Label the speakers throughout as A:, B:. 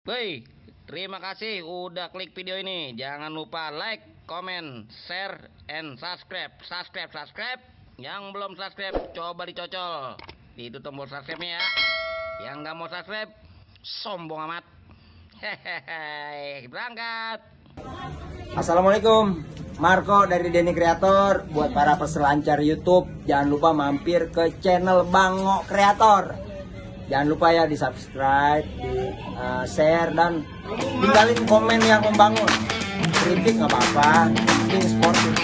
A: Woi, terima kasih udah klik video ini. Jangan lupa like, comment, share, and subscribe. Subscribe. Yang belum subscribe, coba dicocol. Itu tombol subscribe-nya ya. Yang nggak mau subscribe, sombong amat. Hehehe, berangkat.
B: Assalamualaikum, Marco dari Denny Kreator. Buat para peselancar YouTube, jangan lupa mampir ke channel Bango Kreator. Jangan lupa ya di subscribe, di share, dan tinggalin komen yang membangun. Kritik nggak apa-apa, penting sportif.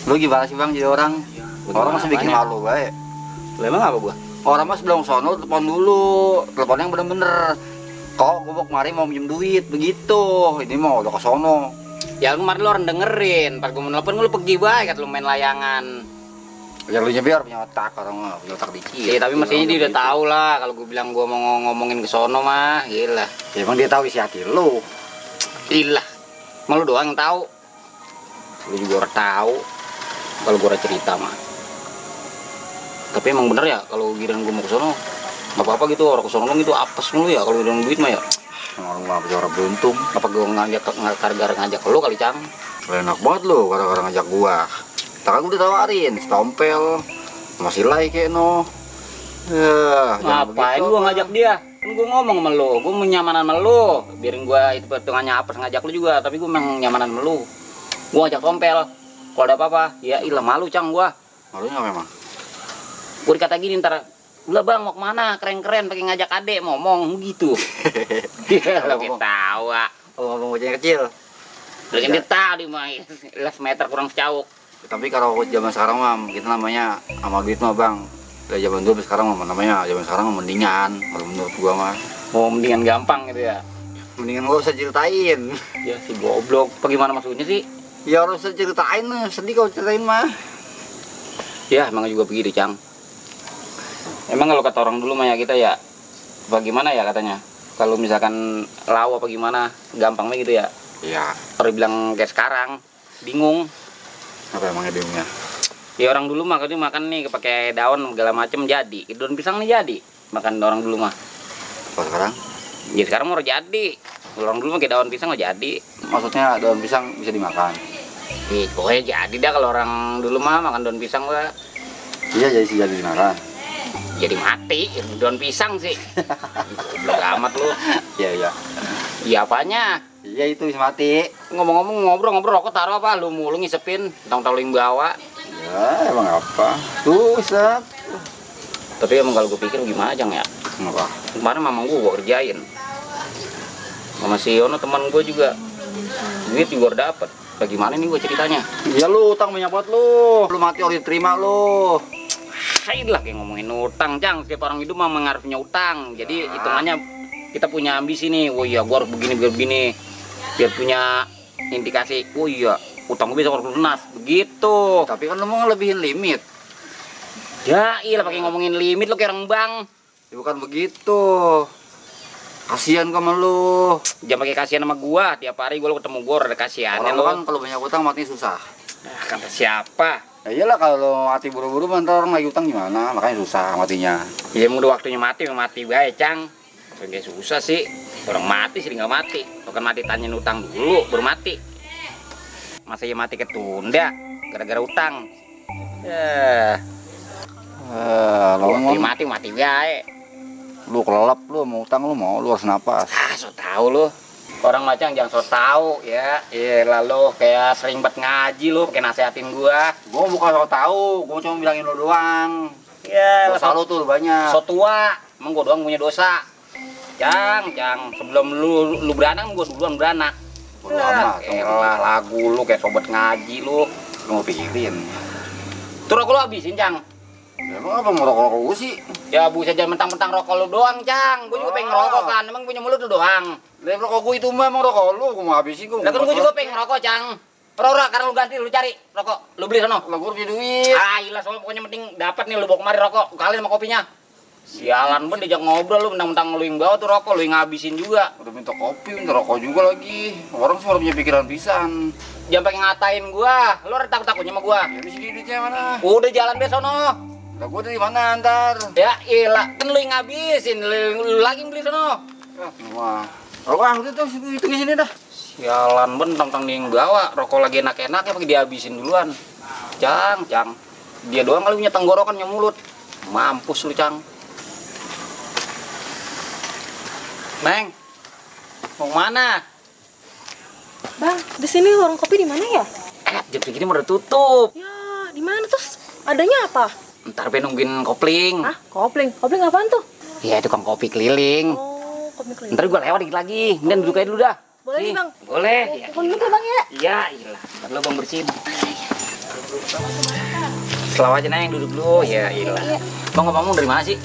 C: Lu gimana sih bang jadi orang? Orang masih bikin malu baik.
A: Lu emang apa gua?
C: Orang mas belum sono telepon dulu, telepon yang bener-bener. Kok gua mau kemari mau minjem duit begitu. Ini mau udah ke sono.
A: Ya kemarin lu orang dengerin, pas gua mau nelfon lu pergi baik, kata lu main layangan.
C: Ya lu biar punya otak, orang punya otak dikit.
A: Iya, tapi mestinya dia udah tahu lah kalau gua bilang gua mau ngomongin ke sono mah, gila.
C: Ya emang dia tahu isi hati lu.
A: Gila. Malu doang yang tahu. Lu juga udah tahu kalau gua cerita mah. Tapi emang bener ya kalau giliran gue mau ke sono nggak apa-apa gitu, orang ke sono gitu apes mulu ya kalau udah duit mah ya.
C: Orang nggak bisa orang beruntung.
A: Apa gue ngajak lo kali Cang?
C: Enak banget lu gara-gara ngajak gua. Takkan gua ditawarin stompel masih like kayak no. Ya,
A: ngapain gue ngajak dia? Kan gue ngomong sama lo, gue menyamanan sama lo. Biarin gue itu perhitungannya apes ngajak lo juga, tapi gue memang nyamanan sama lo. Gue ngajak stompel. Kalau ada apa-apa, ya ilah malu Cang gua.
C: Malunya memang.
A: Gue dikata gini ntar, lah bang mau kemana keren-keren pakai ngajak adek ngomong gitu. Iya lo kita tahu.
C: Oh ngomong bocah kecil.
A: Lo kan dia tahu di mah 11 meter kurang secawuk.
C: Tapi kalau zaman sekarang mah kita namanya amal duit mah bang. Dari zaman dulu sekarang mah namanya zaman sekarang mah mendingan. Kalau menurut gua mah.
A: Oh mendingan gampang gitu ya.
C: Mendingan gua usah ceritain.
A: Ya si goblok. Bagaimana maksudnya sih?
C: Ya harus usah ceritain, sedih kalau ceritain mah.
A: Ya emang juga begitu Cang. Emang kalau kata orang dulu mah ya kita ya bagaimana ya katanya, kalau misalkan lawa apa gimana gampangnya gitu ya.
C: Iya.
A: Orang bilang kayak sekarang bingung.
C: Apa emangnya bingungnya?
A: Ya orang dulu mah katanya makan nih pakai daun segala macem jadi, daun pisang nih jadi makan orang dulu mah.
C: Kalau sekarang?
A: Ya sekarang mau jadi. Orang dulu pakai daun pisang mau jadi.
C: Maksudnya daun pisang bisa dimakan?
A: Ih, pokoknya jadi dah kalau orang dulu mah makan daun pisang lah.
C: Iya jadi dimakan.
A: Jadi mati daun pisang sih. Goblok amat lu.
C: Iya.
A: Iya apanya?
C: Iya itu bisa mati.
A: Ngomong-ngomong ngobrol rokok taruh apa? Lu mulu ngisepin, tong-tong yang bawa.
C: Ya emang apa? Tuh isep.
A: Tapi emang kalau gue pikir gimana Jang ya?
C: Kenapa?
A: Kemarin mamang gue kerjain. Sama si Yono teman gue juga. Duit juga udah dapet. Bagaimana nih gue ceritanya?
C: Ya lu utang banyak buat lu. Lu mati orang diterima lu.
A: Lah kayak ngomongin utang Cang, setiap orang hidup mah mengarahnya utang. Jadi hitungannya kita punya ambisi nih. Oh iya gua harus begini biar punya indikasi. Oh iya utang gue bisa lunas begitu.
C: Tapi kan lu mau ngelebihin limit.
A: Ya iya pakai ngomongin limit lo kayak orang bang.
C: Ya, bukan begitu. Kasihan sama lu.
A: Jangan pakai kasihan sama gua. Tiap hari gua ketemu gua ada kasihannya
C: orang
A: lo.
C: kan kalau banyak utang mati susah.
A: Nah, kata siapa?
C: Ya iyalah kalau mati buru-buru ntar orang lagi utang gimana? Makanya susah matinya.
A: Ya udah waktunya mati baik Cang. Kayak susah sih. Orang mati sih nggak mati. Bukan mati tanyain utang dulu baru mati. Masa ya mati ketunda gara-gara utang. Ya.
C: Lo
A: Mati baik.
C: lu kelelep lu mau utang lu harus napas.
A: Ah, so tau lu. Orang macam jangan so tau ya. Iya lalu kayak sering banget ngaji lu pakai nasehatin gua.
C: Gua bukan so tau, gua cuma bilangin lu doang.
A: Ya,
C: dosa lu tuh banyak.
A: So tua, emang gua doang punya dosa. Jang, sebelum lu beranak gua duluan beranak.
C: Bodo amat.
A: Elah lagu lu kayak sobat ngaji lu.
C: Lu mau pikirin.
A: Tuh rokok lu habisin, Cang.
C: Ya, emang apa mau rokok gua sih?
A: Ya buset jangan mentang-mentang rokok lu doang, Cang. Gua juga pengen ngerokok kan, emang punya mulut lu doang.
C: Lah rokok gua itu mah emang rokok lu, gua mau habisin gua.
A: Lah kan gua juga pengen ngerokok, Cang. Rora, karena lu ganti, lu cari rokok, lu beli sono.
C: Lah gua punya duit.
A: Ah, ilah soalnya pokoknya penting dapat nih lu bawa kemari rokok, kalian sama kopinya. Sialan banget diajak ngobrol lu, mentang-mentang lu yang bawa tuh rokok, lu yang ngabisin juga.
C: Udah minta kopi, minta rokok juga lagi. Orang sih baru punya pikiran pisan.
A: Jangan pakai ngatain gua. Lu ada takut-takutnya sama gua.
C: Ya di sini duitnya mana?
A: Udah jalan deh sono.
C: Lah gua dari mana ntar?
A: Ya ilah, kan lu yang ngabisin, lu lagi yang beli sono.
C: Wah. Rokok udah tuh itu di sini dah.
A: Sialan banget, mentang-mentang dia yang bawa, rokok lagi enak-enak ya pakai dihabisin duluan. Cang. Dia doang kali punya tenggorokan yang mulut. Mampus lu, Cang. Neng, mau mana?
D: Bang, di sini warung kopi di mana ya?
A: Jam segini udah tutup.
D: Ya, di mana terus? Adanya apa?
A: Ntar be nungguin kopling.
D: Hah, kopling? Kopling apaan tuh?
A: Iya, tukang kopi keliling.
D: Oh, kopi keliling.
A: Ntar gua lewat dikit lagi. Kemudian duduk aja dulu dah.
D: Boleh nih, Bang.
A: Boleh. Ya.
D: Telepon dulu Bang ya.
A: Iya, iyalah. Ntar lu Bang bersihin. Selalu aja Neng, duduk dulu. Ya, iyalah.
D: Iya.
A: Bang ngomong dari mana sih?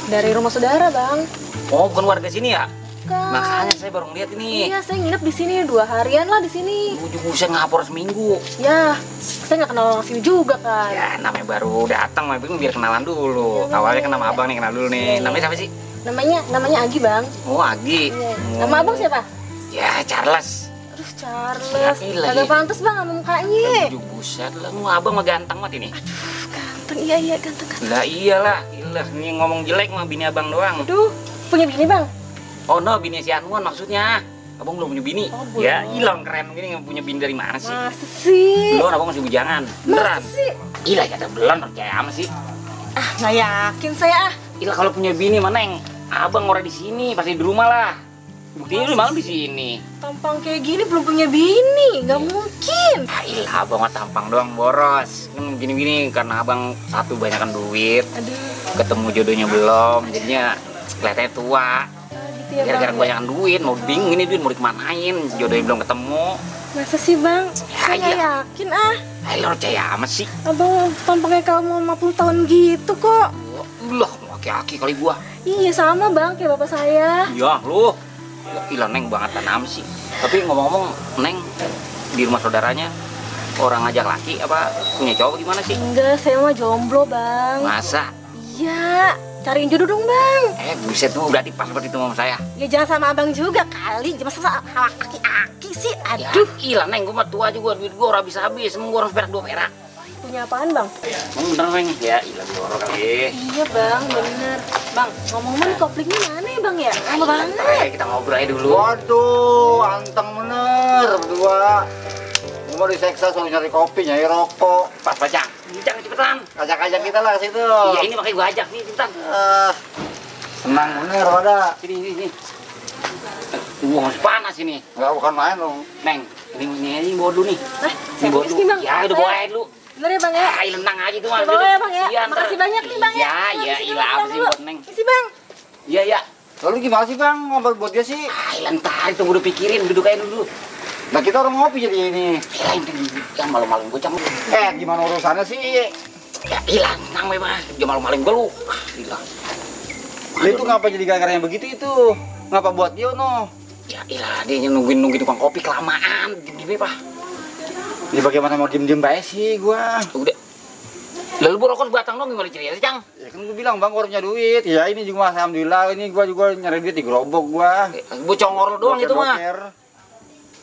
D: Dari rumah saudara, Bang.
A: Oh, bukan warga sini ya?
D: Bukan.
A: Makanya saya baru ngeliat ini.
D: Iya, saya nginep di sini 2 harian lah di sini.
A: Buset ngapor seminggu.
D: Ya, saya nggak kenal orang sini juga kan.
A: Ya, namanya baru datang, mah biar kenalan dulu. Awalnya kan nama abang nih, kenal dulu nih. Namanya siapa sih?
D: Namanya Agi, Bang.
A: Oh, Agi.
D: Iya.
A: Oh.
D: Nama abang siapa?
A: Ya, Charles.
D: Aduh, Charles.
A: Ya, gila,
D: Kagak
A: iya.
D: pantas Bang sama mukanya.
A: Buset lah, lu abang mah ganteng banget ini.
D: Ganteng, iya ganteng.
A: Lah iyalah, iyalah. Ini ngomong jelek mah bini abang doang.
D: Aduh, punya bini Bang?
A: Oh no, bini si Anwan maksudnya. Abang belum punya bini.
D: Oh, belum.
A: Ya, hilang keren gini nggak punya bini dari mana sih?
D: Masa sih?
A: Belum, abang masih bujangan. Beneran.
D: Masa sih?
A: Gila, ya ada belum percaya ama sih.
D: Ah, nggak yakin saya ah.
A: Gila kalau punya bini mana yang abang orang di sini, pasti di rumah lah. Buktinya lu malam di sini.
D: Tampang kayak gini belum punya bini, nggak mungkin.
A: Ah, ilah, abang mah tampang doang boros. Kan gini-gini karena abang satu banyakan duit,
D: Aduh,
A: ketemu jodohnya belum, jadinya kelihatannya tua.
D: gitu ya
A: Gara-gara
D: Bang.
A: kebanyakan duit, mau bingung ini duit mau dikemanain, jodohnya belum ketemu.
D: Masa sih Bang? Saya nggak
A: iya.
D: yakin ah.
A: Lo percaya amat sih.
D: Abang tampangnya kamu 50 tahun gitu kok.
A: Lah, aki-aki kali gua.
D: Iya sama Bang, kayak bapak saya.
A: Ya, lu. Gila, Neng banget tanam sih. Tapi ngomong-ngomong, Neng di rumah saudaranya orang ngajak laki apa punya cowok gimana sih?
D: Enggak, saya mah jomblo Bang.
A: Masa?
D: Iya, cariin jodoh dong Bang.
A: Buset tuh berarti pas seperti itu sama saya.
D: Ya jangan sama abang juga kali, masa sama aki-aki sih,
A: Ya,
D: aduh.
A: gila, Neng, gua mah tua juga, duit gua udah habis-habis, emang gua harus perak 2 perak.
D: Punya apaan Bang?
A: Emang bener, Neng? Ya, gila gua orang kali.
D: Iya Bang, bener. Bang, ngomong-ngomong koplingnya mana ya Bang ya? Lama banget.
A: Ayo kita ngobrol aja dulu.
C: Waduh, anteng bener berdua. Gua mau diseksa soal nyari kopi, nyari rokok.
A: Pas baca. Jangan cepetan.
C: Ajak-ajak kita lah ke situ.
A: Iya, ini makanya gua ajak nih, cepetan.
C: Senang bener pada.
A: Sini. Masih panas ini.
C: Enggak bukan main dong.
A: Neng, ini bawa dulu nih.
D: Nah,
A: Ini
D: saya
A: bawa
D: permisi
A: dulu.
D: Bang.
A: Ya, udah
D: Saya-
A: bawa aja dulu.
D: Bener ya Bang ya?
A: Ah, lenang aja tuh, Mas.
D: Saya bawa ya Bang ya?
A: Iya, ntar.
D: Makasih banyak nih Bang ya.
A: Iya,
D: Permisi
A: iya,
D: dulu,
A: iya, apa
D: Bang,
A: sih
D: dulu.
A: buat Neng?
D: Permisi Bang.
A: Iya.
C: Lalu gimana sih bang ngobrol buat dia sih?
A: Ah, ntar tunggu udah pikirin, duduk aja dulu.
C: Nah kita orang ngopi jadi ini.
A: Yang malu-maluin gue cang.
C: Gimana urusannya sih?
A: Ya hilang, tenang Mas. Jangan malu-maluin gue lu. Hilang.
C: Dia tuh ngapa jadi gara-gara yang begitu itu? Ngapa buat dia no?
A: Ya ilah, dia nungguin tukang kopi kelamaan. Gini Pak.
C: Ini bagaimana mau diem-diem baik sih gua?
A: Udah. Lalu bu rokok batang dong gimana ceritanya, Cang?
C: Ya kan gua bilang bang gua harus punya duit. Ya ini juga alhamdulillah ini gua juga nyari duit di gerobok gua.
A: Bu congor lu doang itu mah.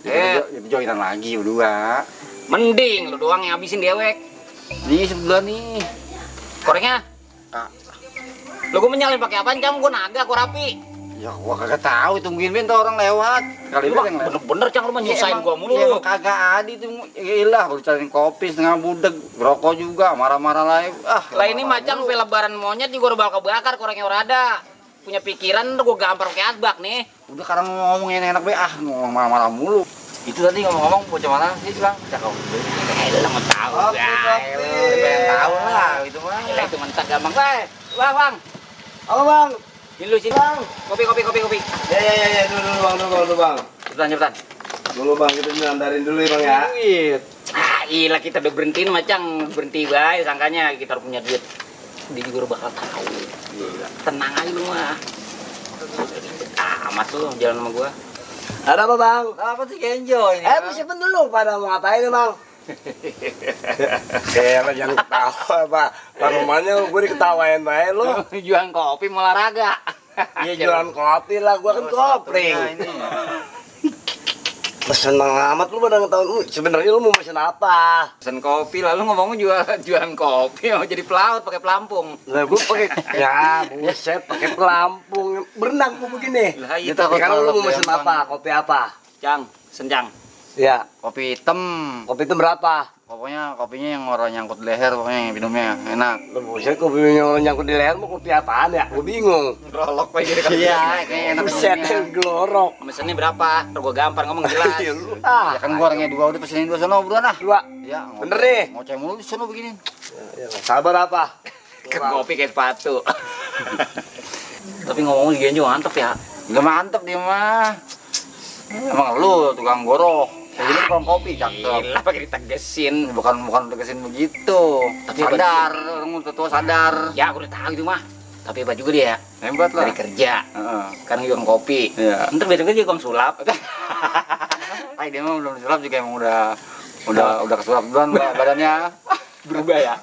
C: Itu joinan lagi berdua.
A: Mending lu doang yang habisin dewek.
C: Nih sebelah nih.
A: Korengnya?
C: Ah.
A: Lu gua menyalin pakai apaan, Cang? Gua naga, gua rapi.
C: Ya gua kagak tahu tungguin Ben tuh orang lewat. Kali
A: Lu
C: itu yang lewat.
A: bener-bener, Cang, lu mah nyusahin gua mulu.
C: Ya emang kagak ada itu. Iyalah baru cariin kopi setengah budeg, rokok juga, marah-marah lagi.
A: Lah ini macam sampai lebaran monyet juga udah bakal kebakar, korengnya udah ada. Punya pikiran udah gua gampar pakai asbak nih.
C: Udah sekarang ngomong enak be, ngomong marah-marah mulu. Itu tadi ngomong-ngomong bocah mana sih bang? Cakap.
A: Lu mau tahu
C: Kopi, kopi. Pengen tahu lah itu mah.
A: Ya, itu mentak gampang. Bang.
C: Apa bang?
A: Ini lu sini.
C: Bang.
A: Kopi.
E: Ya, dulu bang.
A: Cepetan.
E: Dulu bang, kita nyandarin dulu ya bang ya.
C: Duit.
A: Ah, ilah kita udah berhentiin macang, berhenti bae sangkanya kita harus punya duit. Dia juga udah bakal tahu. Gila. Tenang aja lu mah. Amat lu jalan sama gua.
E: Ada apa bang?
C: Apa sih Kenjo ini?
E: Simpen dulu pada mau ngapain nih bang? Lah jangan ketawa, Pak. Namanya gue diketawain bae lu.
A: Jualan kopi mau olahraga.
E: Iya jualan kopi lah, gua kan kopling. Seneng amat lu pada ngetahuin. Sebenarnya lu mau pesen apa?
A: Pesen kopi lalu ngomongnya jualan kopi mau jadi pelaut pakai pelampung.
E: Lah gua pakai ya buset pakai pelampung. Berenang gua begini.
A: Lah itu
E: Sekarang lu mau pesen apa? Kopi apa?
A: Cang, senjang.
E: Ya,
C: Kopi hitam.
E: kopi itu berapa?
C: Pokoknya kopinya yang orang nyangkut di leher, pokoknya yang minumnya enak.
E: Lu buset kopi yang nyangkut di leher mau kopi apaan ya? Gua bingung.
A: Rolok kayak gini kan.
C: Iya, kayak enak
E: Buset
C: minumnya.
E: glorok.
A: Mesennya berapa? Ntar gua gampar ngomong jelas.
E: Ah,
C: Ya kan gua orangnya dua, udah pesenin dua sono buruan ah.
E: dua.
C: Ya,
E: Bener nih.
C: ngoceh mulu di sono begini.
E: Ya, sabar apa?
A: Ke kopi kayak sepatu. Tapi ngomong gini juga mantep ya.
C: Udah mantep dia mah. Emang lu tukang gorok. Kayak gini tukang kopi cakep.
A: Gila pakai ditegesin.
C: Bukan tegesin begitu.
A: Tapi
C: Sadar, orang tua sadar.
A: Ya aku udah tahu itu mah. Tapi hebat juga dia.
C: Hebat lah.
A: Dari kerja.
C: Heeh.
A: Kan jualan kopi.
C: Iya.
A: Ntar besok dia gong sulap.
C: Ay, dia mah belum disulap juga emang udah kesulap duluan badannya.
A: Berubah ya.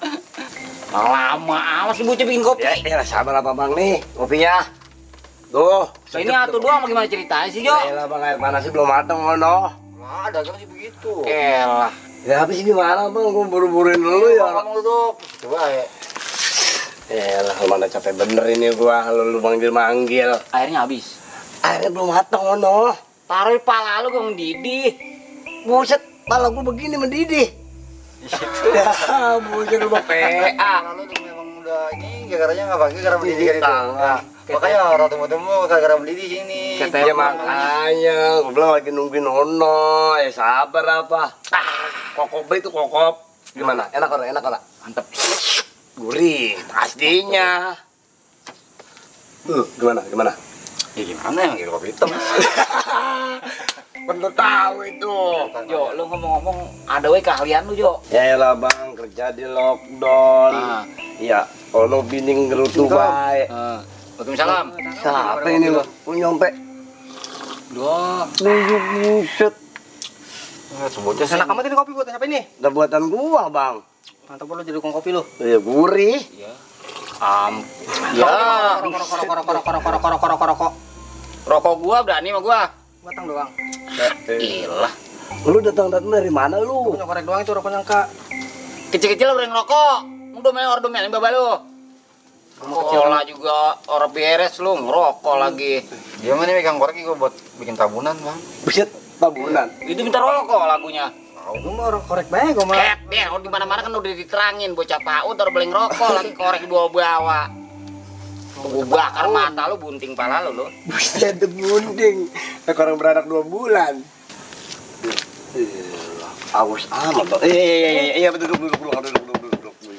A: Lama amat sih bocah bikin kopi.
E: Ya, sabar apa bang nih kopinya? Tuh.
A: So, ini atuh doang gimana ceritanya sih, Jo?
E: Ya bang air panas sih belum matang ono.
C: Wah, dagang sih begitu.
A: Elah.
E: Ya habis gimana bang? Gua buru-buruin dulu ya.
C: Kamu duduk. Coba ya.
E: Yalah, mana capek bener ini gua. Lu manggil-manggil.
A: Airnya habis.
E: Airnya belum matang ono.
A: Taruh pala lu gua mendidih.
E: Buset, pala gua begini mendidih. Ya, buset lu mah PA.
C: Lalu tuh memang udah ini gara-garanya nggak pakai gara pendidikan itu.
E: Tangan.
C: Nah, makanya orang temu-temu gara-gara mendidih sini.
E: Ya makanya, gua bilang lagi nungguin ono. Ya sabar apa? Kokop itu kokop. Gimana? Enak orang, enak orang.
A: Mantep.
E: Gurih, pastinya. Gimana?
C: Ya gimana ya pakai kopi hitam?
E: Perlu tahu itu.
A: Jo, lu ngomong-ngomong ada we keahlian lu, Jo.
E: Ya elah bang, kerja di lockdown.
A: Nah.
E: Iya, ono bining gerutu bae.
A: Waalaikumsalam.
E: Siapa ini lo? Lu nyampe.
A: Doh.
E: Buset.
C: Sebutnya sih.
A: Enak amat ini kopi buat siapa ini?
E: Udah buatan gua, Bang.
A: Mantap lu jadi tukang kopi lu.
E: Ya gurih.
A: Iya. Ya. Rokok gua berani sama gua. Batang doang. Ilah.
E: Lu datang dari mana lu?
A: Punya korek doang itu rokoknya, Kak. Kecil-kecil lu ngerokok. Udah bapak lu. Sekolah juga orang beres lu ngerokok lagi.
C: Dia mah nih megang korek gua buat bikin tabunan, Bang.
E: Buset, tabunan.
A: Itu minta rokok lagunya.
E: Lu mau korek bae gua mah.
A: Deh, di mana-mana kan udah diterangin bocah PAUD taruh beli ngerokok lagi korek dibawa-bawa. Gua bakar mata lu, bunting pala lu.
E: Buset, bunting. Kayak orang beranak 2 bulan. Awas amat, Bang. Iya, duduk.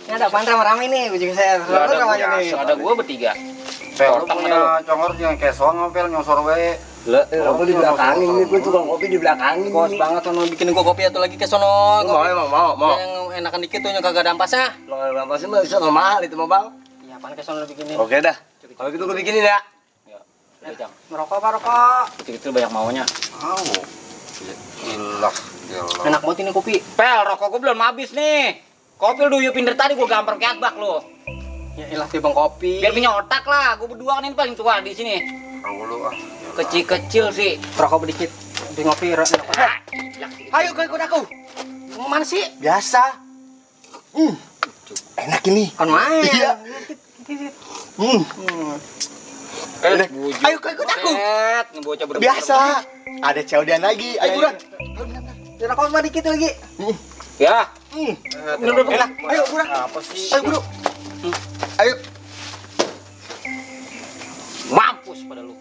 F: Ini ada apaan rame-rame nih, kucing saya.
A: Ada
F: Lu
A: gua,
F: namanya nih.
A: ada gua bertiga.
C: Pel, lu
A: Otang
C: punya congor yang kayak soang pel nyosor wae.
E: Lah, aku di belakangin nih, gua tukang kopi di belakangin.
F: Bos banget sono bikin gua kopi atau lagi ke sono.
E: Mau, emang mau.
F: Yang enakan dikit tuh yang kagak ada ampasnya.
E: Lo nggak berapa sih, mah bisa nggak mahal itu mah bang.
F: Iya, apaan ke sono bikinin.
E: Oke dah. Kalau gitu gue bikinin ya.
A: Udah, Cang.
F: Merokok apa rokok?
A: Kecil-kecil banyak maunya.
C: Gila.
F: Enak banget ini kopi.
A: Pel, rokok gua belum habis nih. Kopi lu duyupin dari tadi gua gampar kayak bak lu.
F: Ya ilah tiba kopi.
A: Biar punya otak lah, gua berdua kan ini paling tua di sini.
C: Lu ah.
A: Kecil-kecil sih.
F: Rokok sedikit. Di ngopi enak banget. Ayo ke ikut aku. Mau mana sih?
E: Biasa. Enak ini.
F: Kan main.
E: Iya.
F: Ayo ke ikut aku.
A: Ngebocah berdua.
E: Biasa. Ada cewek lagi. Ayo buruan.
F: Di rokok mah dikit lagi.
A: Ya.
E: Enak. Ayo buruan.
C: Apa sih?
E: Ayo buru. Ayo.
A: Mampus pada lu.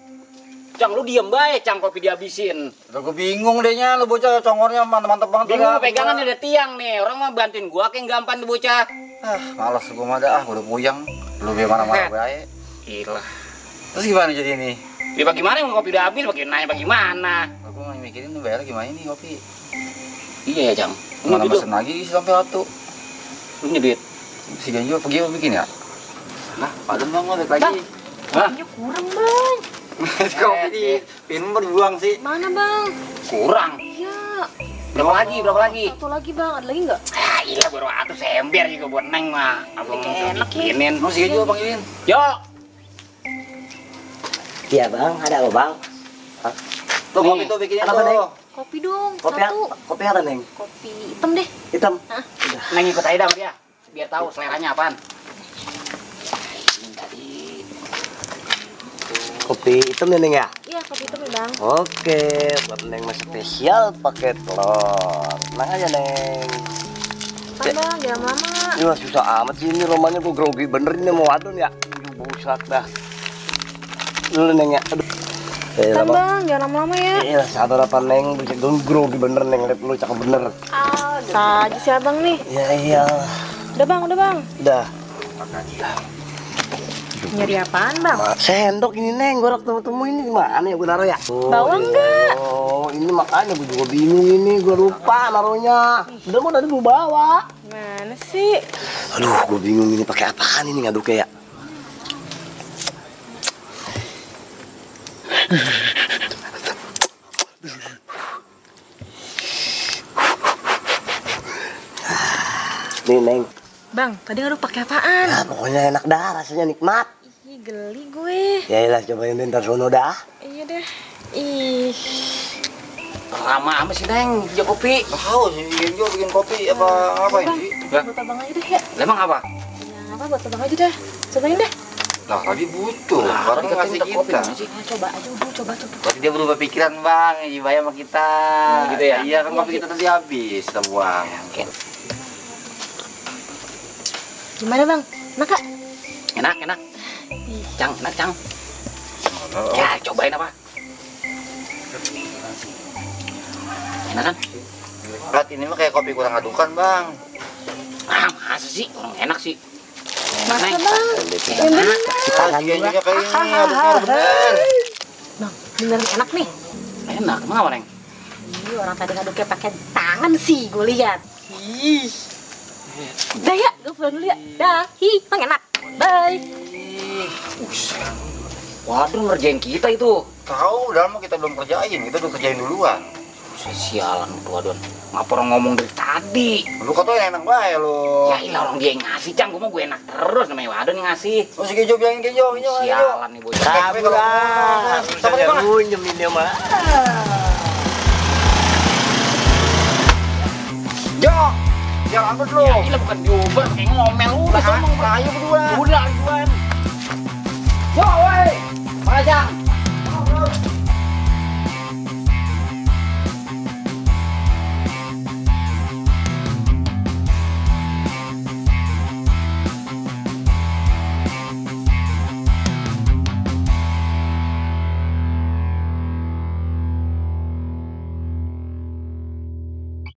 A: Cang, lu diem bae, Cang, kopi dihabisin.
C: Udah gue bingung dehnya lu bocah congornya mantap banget.
A: Bingung pegangan ada tiang nih. Orang mah bantuin gua kayak gampang tuh bocah.
C: Malas gua mah dah, udah puyeng. Lu biar marah-marah bae.
A: Gila.
C: Terus gimana jadi ini?
A: Ya bagaimana yang kopi udah habis, bagaimana bagaimana?
C: Aku nggak mikirin lu bayar gimana ini kopi.
A: Iya ya, Cang.
C: Mana
A: Ini
C: pesen lagi sampai waktu.
A: Lu nyedit.
C: Si Janjo pergi mau bikin ya? Nah, padahal bang balik lagi.
A: Hah?
D: Kopinya kurang, Bang.
C: Kopi di minum dibuang sih.
D: Mana, Bang?
A: Kurang.
D: Iya.
C: Berapa lagi? Berapa lagi?
D: Satu lagi bang, ada lagi nggak?
A: Ah, iya baru atuh sember juga buat Neng mah. Abang
D: Enak
A: bikinin.
C: Mau sih juga panggilin.
A: Yo.
E: Iya bang, ada apa bang?
C: Tuh kopi tuh bikinin
E: Apa, Neng?
C: tuh.
D: Kopi dong,
E: Kopi
D: satu.
E: kopi apa neng?
D: Kopi hitam deh.
E: Hitam.
D: Hah?
A: Neng ikut aja dah sama dia. Biar tahu seleranya apaan.
E: Kopi hitam ya neng ya?
D: Iya, kopi hitam ya bang.
E: Oke, buat neng mas spesial pakai telur. Tenang aja neng.
D: Pan bang, jangan lama.
E: Ini mah susah amat sih ini romanya gue grogi bener ini mau wadon ya. Aduh busak dah. Dulu neng ya. Aduh.
D: Pan bang, jangan lama-lama ya.
E: Iya sabar apa neng, bisa gue grogi bener neng, liat lu cakep bener.
D: Saja si abang nih.
E: Ya iya.
D: Udah bang, udah bang.
E: Udah.
D: Nyari apaan bang?
E: Sendok ini neng, gue temu ini gimana ya gue naruh ya?
D: Bawa enggak?
E: Oh ini makanya gue juga bingung ini, gue lupa naruhnya. Udah mau tadi gue bawa.
D: Mana sih?
E: Aduh gue bingung ini pakai apaan ini ngaduknya ya? Nih neng,
D: Bang, tadi ngaduk pakai apaan?
E: ya pokoknya enak dah, rasanya nikmat.
D: Ih, geli gue.
E: Ya lah cobain deh ntar sono dah.
D: Iya deh. Ih.
A: Lama amat sih Neng, dia kopi.
C: Tahu sih Genjo bikin kopi apa ngapain
D: Bang,
C: sih?
D: buat abang aja deh ya.
A: Emang apa?
D: Ya apa, buat abang aja deh. Cobain deh.
C: Lah tadi butuh, orang
A: Kita
C: ngasih
A: minta kopi
C: kita.
A: mana sih?
D: Nah, coba aja dulu, coba.
C: Berarti dia berubah pikiran bang, Jibaya sama kita.
A: Gitu ya?
C: Iya kan kopi kita tadi habis, kita buang.
D: Gimana bang? Enak kak?
A: Enak, enak. Cang, enak Cang. Ya, cobain apa? Enak kan?
C: Plat ini mah kayak kopi kurang adukan bang.
A: Ah, masa sih? Orang enak sih.
D: Masa
A: Neng.
D: bang? Yang bener.
C: Ah, si Genjonya kayak ini aduknya bener.
D: Bang, beneran enak nih.
A: Enak, emang apa Neng?
D: Ih, orang tadi ngaduknya pakai tangan sih, gue lihat. Ih. Dah ya, gue pulang dulu ya. Dah, bang enak. Bye.
A: Waduh, ngerjain kita itu.
C: Tahu, udah mau kita belum kerjain, kita udah kerjain duluan.
A: Sialan tuh, aduan. Ngapa orang ngomong dari tadi?
C: Lu kata enak bae lu.
A: Ya ilah orang dia yang ngasih, Cang. Gue mau gue enak terus namanya Wadon yang ngasih.
C: Oh si Genjo bilangin Genjo.
A: Sialan nih bocah.
E: Sabar lah.
C: Sabar ya, Bang.
E: Runyem ini mah.
C: Jo, jangan angkut lu.
A: Ya ilah bukan diubah, kayak ngomel udah ngomong.
C: Ayo berdua.
A: Udah duluan.
C: Yo, woi.
A: Mana Cang?